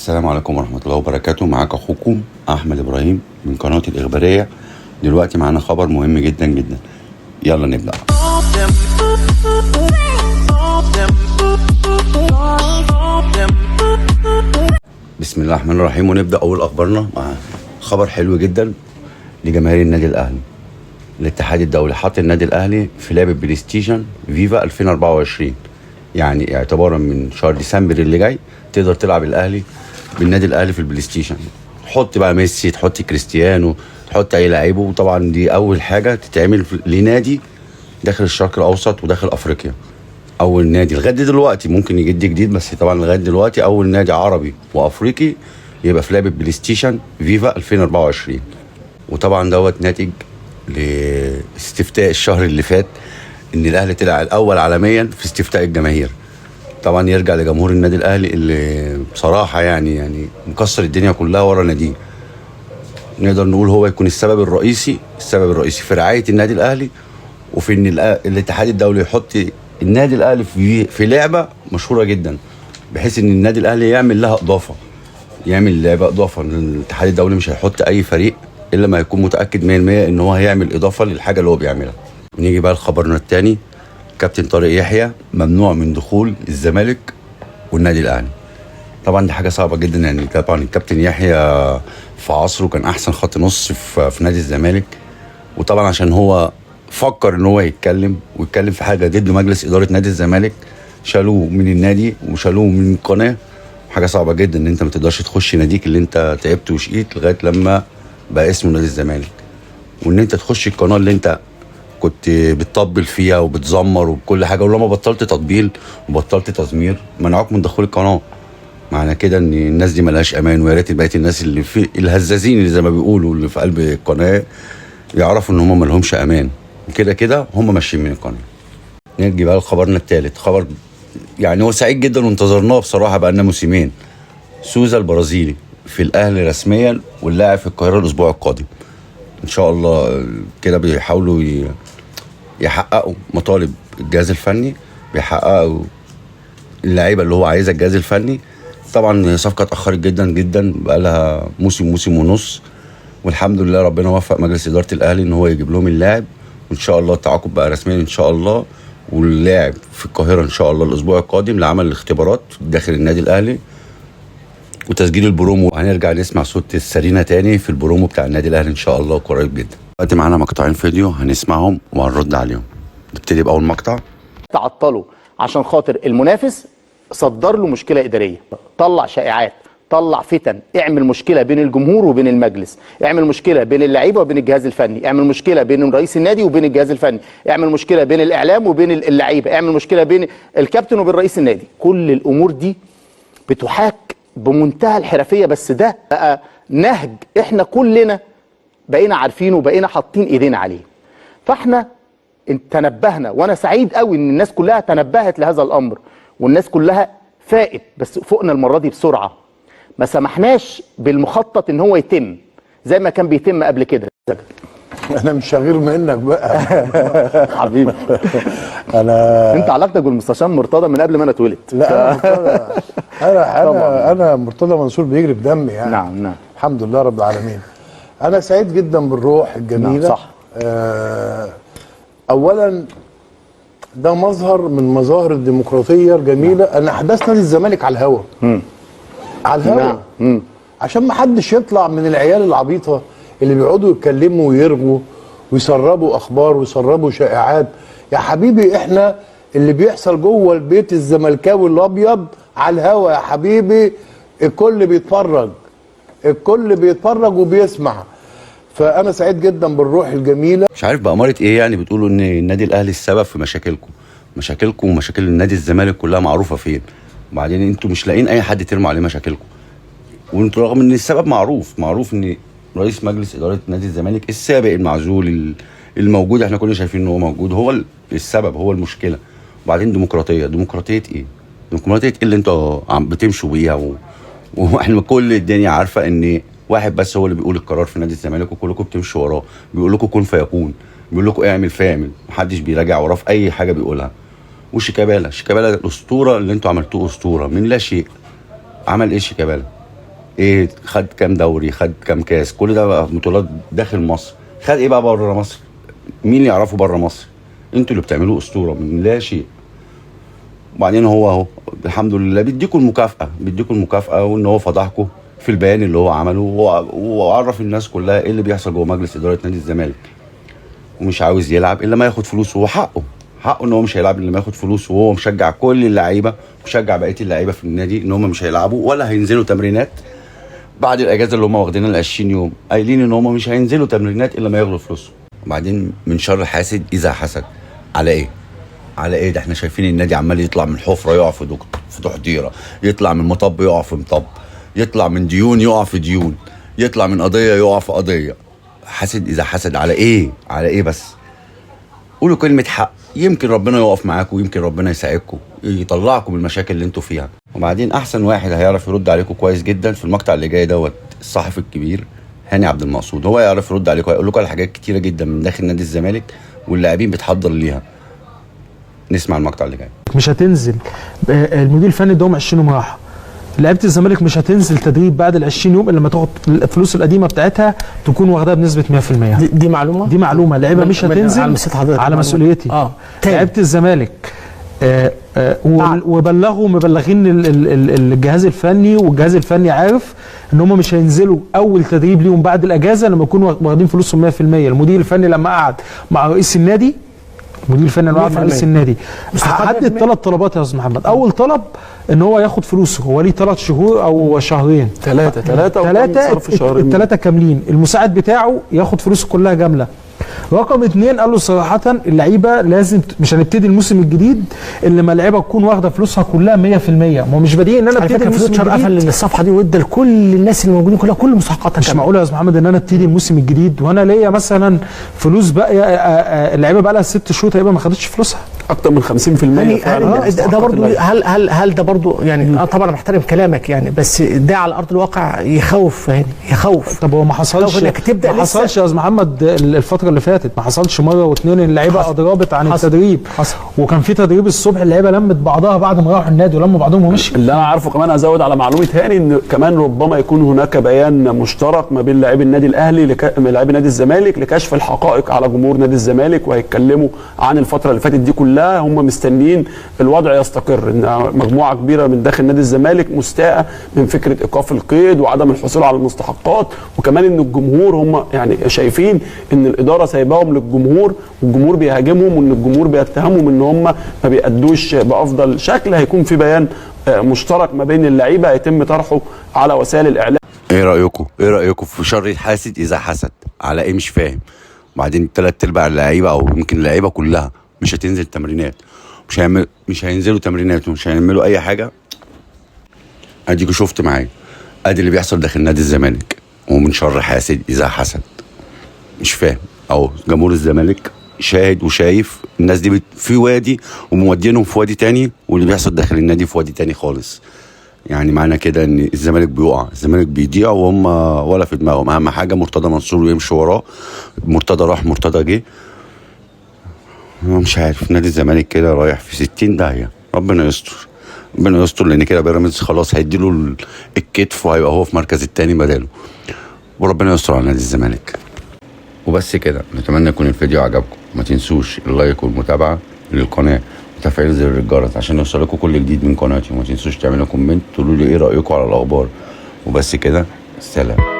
السلام عليكم ورحمة الله وبركاته. معاك أخوكم أحمد إبراهيم من قناة الإخبارية. دلوقتي معانا خبر مهم جدا جدا، يلا نبدأ. بسم الله الرحمن الرحيم، ونبدأ أول أخبارنا مع خبر حلو جدا لجماهير النادي الأهلي. الاتحاد الدولي حط النادي الأهلي في لعبة بلاي ستيشن فيفا 2024، يعني اعتبارا من شهر ديسمبر اللي جاي تقدر تلعب الأهلي بالنادي الأهلي في البلاي ستيشن. تحط بقى ميسي، تحط كريستيانو، تحط أي لعيبة. وطبعا دي أول حاجة تتعمل لنادي داخل الشرق الأوسط وداخل أفريقيا. اول نادي لغاية دلوقتي، ممكن يجد جديد بس طبعا لغاية دلوقتي اول نادي عربي وافريقي يبقى في لعبه بلاي ستيشن فيفا 2024. وطبعا دوت ناتج لاستفتاء الشهر اللي فات ان الاهلي طلع الاول عالميا في استفتاء الجماهير. طبعا يرجع لجمهور النادي الاهلي اللي بصراحة يعني مكسر الدنيا كلها ورا ناديه. نقدر نقول هو يكون السبب الرئيسي، السبب الرئيسي في رعاية النادي الاهلي، وفي ان الاتحاد الدولي يحط النادي الاهلي في لعبه مشهورة جدا، بحيث ان النادي الاهلي يعمل لها اضافه، يعمل لعبه اضافه. الاتحاد الدولي مش هيحط اي فريق الا ما يكون متاكد 100% ان هو هيعمل اضافه للحاجة اللي هو بيعملها. نيجي بقى لخبرنا الثاني. كابتن طارق يحيى ممنوع من دخول الزمالك والنادي الاهلي. طبعا دي حاجة صعبة جدا، يعني طبعا الكابتن يحيى في عصره كان احسن خط نص في نادي الزمالك، وطبعا عشان هو فكر ان هو يتكلم ويتكلم في حاجة ضد مجلس ادارة نادي الزمالك شالوه من النادي وشالوه من القناة. حاجة صعبة جدا ان انت ما تقدرش تخش ناديك اللي انت تعبت وشقيت لغاية لما بقى اسمه نادي الزمالك، وان انت تخش القناة اللي انت كنت بتطبل فيها وبتزمر وكل حاجة، ولما بطلت تطبيل وبطلت تزمير منعوك من دخول القناة. معنى كده ان الناس دي ملهاش امان، ويا ريت بقية الناس اللي في الهزازين اللي زي ما بيقولوا اللي في قلب القناة يعرفوا ان هم ملهمش امان، وكده كده هم ماشيين من القناة. نيجي بقى لخبرنا الثالث، خبر يعني هو سعيد جدا وانتظرناه بصراحة بقى لنا موسمين. سوزا البرازيلي في الاهلي رسميا واللاعب في القاهرة الاسبوع القادم ان شاء الله. كده بيحاولوا يحققوا مطالب الجهاز الفني، بيحققوا اللعيبة اللي هو عايزها الجهاز الفني. طبعا صفقة اتاخرت جدا جدا، بقى لها موسم ونص، والحمد لله ربنا وفق مجلس ادارة الاهلي ان هو يجيب لهم اللاعب، وان شاء الله التعاقد بقى رسميا ان شاء الله، واللاعب في القاهرة ان شاء الله الاسبوع القادم لعمل الاختبارات داخل النادي الاهلي وتسجيل البرومو. هنرجع نسمع صوت السرينه تاني في البرومو بتاع النادي الاهلي ان شاء الله قريب جدا. دلوقتي معانا مقطعين فيديو هنسمعهم وهنرد عليهم. نبتدي باول مقطع. تعطله عشان خاطر المنافس صدر له مشكلة ادارية، طلع شائعات، طلع فتن، اعمل مشكلة بين الجمهور وبين المجلس، اعمل مشكلة بين اللعيبة وبين الجهاز الفني، اعمل مشكلة بين رئيس النادي وبين الجهاز الفني، اعمل مشكلة بين الاعلام وبين اللعيبة، اعمل مشكلة بين الكابتن وبين رئيس النادي. كل الامور دي بتحاك بمنتهى الحرفية، بس ده بقى نهج احنا كلنا بقينا عارفينه وبقينا حاطين ايدينا عليه. فاحنا تنبهنا، وانا سعيد قوي ان الناس كلها تنبهت لهذا الامر والناس كلها فاقت، بس فوقنا المرة دي بسرعة. ما سمحناش بالمخطط ان هو يتم زي ما كان بيتم قبل كده. انا مش هغير منك بقى حبيبي. انا انت علاقتك بالمستشار مرتضى من قبل ما انا اتولد. لا انا انا مرتضى منصور بيجري في دمي يعني. نعم نعم، الحمد لله رب العالمين. انا سعيد جدا بالروح الجميلة. نعم صح. اولا ده مظهر من مظاهر الديمقراطية الجميلة. نعم. انا احداث نادي الزمالك على الهوا، على الهوا. نعم. عشان ما حدش يطلع من العيال العبيطه اللي بيقعدوا يتكلموا ويرغوا ويسربوا اخبار ويسربوا شائعات. يا حبيبي احنا اللي بيحصل جوه البيت الزملكاوي الابيض على الهوا يا حبيبي، الكل بيتفرج، الكل بيتفرج وبيسمع. فانا سعيد جدا بالروح الجميلة. مش عارف بأمارة ايه يعني بتقولوا ان النادي الاهلي السبب في مشاكلكم؟ مشاكلكم ومشاكل النادي الزمالك كلها معروفة فين. وبعدين انتوا مش لاقيين اي حد ترموا عليه مشاكلكم، وانتوا رغم ان السبب معروف، معروف ان رئيس مجلس ادارة نادي الزمالك السابق المعزول الموجود، احنا كلنا شايفين ان هو موجود، هو السبب، هو المشكلة. وبعدين ديمقراطية، ديمقراطية ايه؟ ديمقراطية ايه اللي انتوا عم بتمشوا بيها؟ واحنا كل الدنيا عارفه ان واحد بس هو اللي بيقول القرار في نادي الزمالك وكلكم بتمشوا وراه، بيقول لكم كن فيكون، بيقول لكم اعمل فاعمل، محدش بيراجع وراه في اي حاجة بيقولها. وشيكابالا، شيكابالا الاسطورة اللي انتوا عملتوه اسطورة من لا شيء. عمل ايه شيكابالا؟ ايه؟ خد كام دوري، خد كام كاس، كل ده بقى بطولات داخل مصر. خد ايه بقى بره مصر؟ مين اللي يعرفه بره مصر؟ انتوا اللي بتعملوه اسطورة من لا شيء. وبعدين هو اهو الحمد لله بيديكوا المكافاة، بيديكوا المكافاة، وان هو فضحكم في البيان اللي هو عمله، وعرف الناس كلها ايه اللي بيحصل جوه مجلس ادارة نادي الزمالك. ومش عاوز يلعب الا ما ياخد فلوسه، هو حقه، حقه ان هو مش هيلعب الا ما ياخد فلوسه. وهو مشجع كل اللعيبة، مشجع بقية اللعيبة في النادي ان هم مش هيلعبوا ولا هينزلوا تمرينات بعد الاجازة اللي هم واخدينها ال 20 يوم، قايلين ان هم مش هينزلوا تمرينات الا ما ياخدوا فلوسهم. وبعدين من شر حاسد اذا حسد. على ايه؟ على ايه؟ ده احنا شايفين النادي عمال يطلع من حفره يقع في في تحضيره، يطلع من مطب يقع في مطب، يطلع من ديون يقع في ديون، يطلع من قضية يقع في قضية. حاسد اذا حسد على ايه؟ على ايه بس؟ قولوا كلمة حق، يمكن ربنا يقف معاكم، ويمكن ربنا يساعدكم، يطلعكم من المشاكل اللي انتوا فيها. وبعدين احسن واحد هيعرف يرد عليكم كويس جدا في المقطع اللي جاي دوت الصحفي الكبير هاني عبد المقصود، هو يعرف يرد عليكم، هيقول لكم على حاجات كتيرة جدا من داخل نادي الزمالك واللاعبين بتحضر ليها. نسمع المقطع اللي جاي. مش هتنزل المدير الفني اداهم 20 يوم راحة. لعيبة الزمالك مش هتنزل تدريب بعد ال 20 يوم الا لما تاخد الفلوس القديمة بتاعتها تكون واخداها بنسبة 100%. دي معلومة؟ دي معلومة، اللعيبة مش هتنزل على مسؤوليتي. لعيبة الزمالك وبلغوا، مبلغين الجهاز الفني، والجهاز الفني عارف ان هم مش هينزلوا اول تدريب ليهم بعد الاجازة لما يكونوا واخدين فلوسهم 100%. المدير الفني لما قعد مع رئيس النادي، المدير الفني اللي قعد مع رئيس النادي حدد 3 طلبات يا استاذ محمد. اول طلب ان هو ياخد فلوسه، هو ليه 3 شهور او شهرين، 3 3 كاملين، المساعد بتاعه ياخد فلوسه كلها جامله. رقم 2 قال له صراحة اللعيبة لازم مش هنبتدي الموسم الجديد الا ما اللعيبة تكون واخده فلوسها كلها 100%. ما هو مش بديهي ان انا ابتدي الموسم الجديد. قفل الصفحة دي وادى لكل الناس اللي موجودين كلها كل مستحقاتها. مش معقول يا استاذ محمد ان انا ابتدي الموسم الجديد وانا ليا مثلا فلوس باقية، اللعيبة بقى لها 6 شهور تقريبا ما خدتش فلوسها، اكتر من 50%. يعني ده برضه هل ده برضه يعني طبعا بحترم كلامك يعني، بس ده على ارض الواقع يخوف يعني، يخوف. طب هو ما حصلش، ما حصلش يا استاذ محمد الفترة اللي فاتت، ما حصلش مرة واثنين اللعيبة اضربت عن التدريب. حصل. وكان في تدريب الصبح اللعيبة لمت بعضها بعد ما راحوا النادي ولموا بعضهم ومشوا. اللي انا عارفه كمان، ازود على معلومة هاني، ان كمان ربما يكون هناك بيان مشترك ما بين لاعبي النادي الاهلي لاعبي نادي الزمالك لكشف الحقائق على جمهور نادي الزمالك، وهيتكلموا عن الفترة اللي فاتت دي كلها. هم مستنيين الوضع يستقر، ان مجموعة كبيرة من داخل نادي الزمالك مستاءه من فكرة ايقاف القيد وعدم الحصول على المستحقات، وكمان ان الجمهور هم يعني شايفين ان الادارة سايباهم للجمهور، والجمهور بيهاجمهم، وان الجمهور بيتهمهم ان هم ما بيأدوش بافضل شكل. هيكون في بيان مشترك ما بين اللعيبة هيتم طرحه على وسائل الاعلام. ايه رايكم؟ ايه رايكم في شر الحاسد اذا حسد؟ على ايه؟ مش فاهم. وبعدين 3/4 اللعيبة او يمكن اللعيبة كلها مش هتنزل تمرينات، مش هينزلوا تمرينات ومش هيعملوا اي حاجة. اديكوا شفت معايا، ادي اللي بيحصل داخل نادي الزمالك، ومن شر حاسد اذا حسد. مش فاهم. او جمهور الزمالك شاهد وشايف الناس دي في وادي ومودينهم في وادي تاني، واللي بيحصل داخل النادي في وادي تاني خالص. يعني معنى كده ان الزمالك بيقع، الزمالك بيضيع، وهم ولا في دماغهم. اهم حاجة مرتضى منصور ويمشي وراه، مرتضى راح مرتضى جه، مش عارف. نادي الزمالك كده رايح في 60 داهية. ربنا يستر، ربنا يستر، لان كده بيراميدز خلاص هيديله الكتف وهيبقى هو في مركز التاني بداله، وربنا يستر على نادي الزمالك. وبس كده، نتمنى يكون الفيديو عجبكم. ما تنسوش ال like والمتابعة للقناة وتفعيل زر الجرس عشان يوصلكم كل جديد من قناتي، وما تنسوش تعملوا comment تقولوا لي ايه رايكم على الاخبار. وبس كده، سلام.